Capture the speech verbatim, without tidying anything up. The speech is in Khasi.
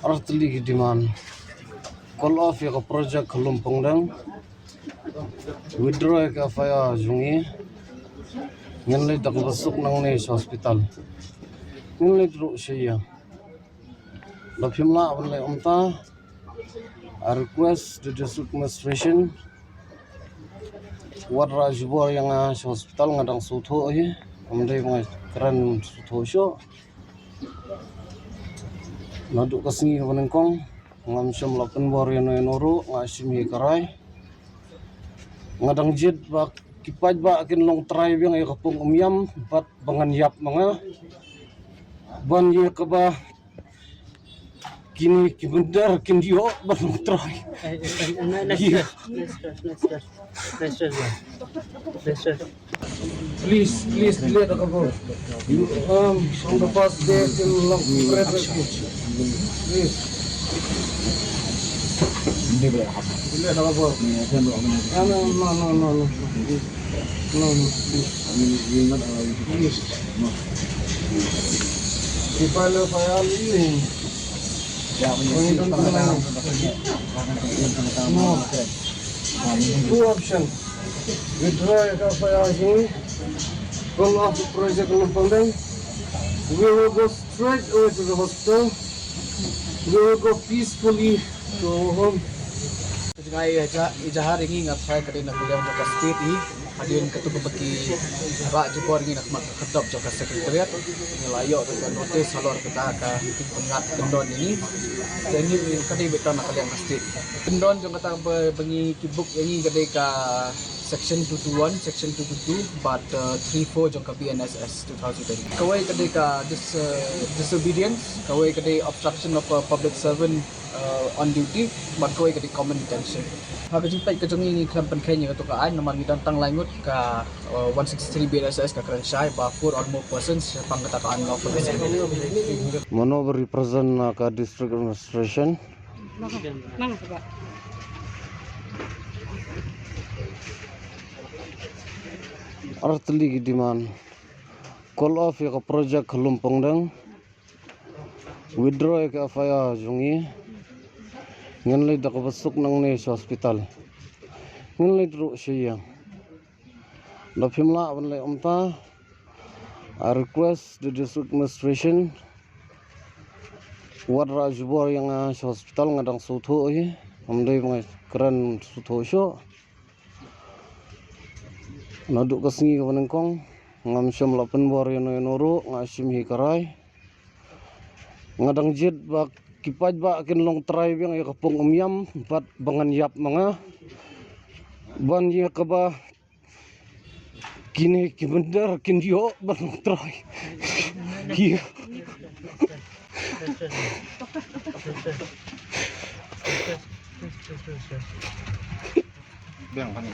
Ar tylli ki demand. Call off ïa ka project ka Lumpongdeng. Withdraw ïa ka F I R jong ngi. Ngin leit da kaba suk nangne sha hospital. Ngin leit ruh sha ïing. Lada phim lah ban leh kumta, I request the district administration, wanrah jubor ïa nga sha hospital, nga dang sngewthuh hi. Kam dei ba nga kren sngewthuh shuh. Naduh ka sngi kaba nyngkong, ngam shym la pynbor ïano ïano ruh, nga shim hi ka rai. Nga dang jied ba ki paidbah kin long trai biang ïa ka pung Umïam bad ba ngan ïap ma nga. Ban ïa kaba kine ki mynder kin ïoh ban long trai. Eh, eh, eh, next, next, next, next, next, next, next, next. Please, please, delete the cover. Um, from the first day till long, please. Delete the cover. No, no, no, no, no. No, no, please. Please. If I love, I am leaving. No. Two options. Withdraw your F I R here. Call off the project on Lumpongdeng. We will go straight away to the hospital. We will go peacefully to our home. Ka jingai ija-, ijahar ïa ngi nga tharai ka dei na ka liang jong ka state hi. Hadien katto katne ki rah jubor ïa ngi na khmat ka khyrdop jong ka secretariat. Ngi la ïoh ruh ka notice halor kata ka pyndap kyndon ïa ngi. Te ngi ka dei beit tang na ka liang ka state. Kyndon jong kata ba, ba ngi ki book ïa ngi ka dei ka section two two one, section two two two, bad, uh, three four jong ka B N S S two thousand twenty. Kawei ka dei ka dis-, uh, disobedience, kawei ka dei obstruction of a public servant, uh, on duty, bad kawei ka dei common intention. Ha ka jingpeit ka jong ngi, ngi khlem pynkheiñ ïa kato ka aiñ namar ngi don tang lai ngut, ka, uh, one sixty-three B N S S ka kren shai ba four or more persons shaphang kata ka unlawful assembly. Mano ba represent na ka district administration? Ar tylli ki demand. Call off ïa ka project ka Lumpongdeng. Withdraw ïa ka F I R jong ngi. Ngin leit da kaba suk nangne sha hospital. Ngin leit ruh sha ïing. Lada phim lah ban leh kumta, I request the district administration, wanrah jubor ïa nga sha hospital, nga dang sngewthuh hi. Kam dei ba nga kren sngewthuh shuh. Naduh ka sngi kaba nyngkong, ngam shym la pynbor ïano ïano ruh, nga shim hi ka rai. Nga dang jied ba ki paidbah kin long trai biang ïa ka pung Umïam bad ba ngan ïap ma nga. Ban ïa kaba kine ki mynder kin ïoh ban long trai. Ïa. Biang, biang.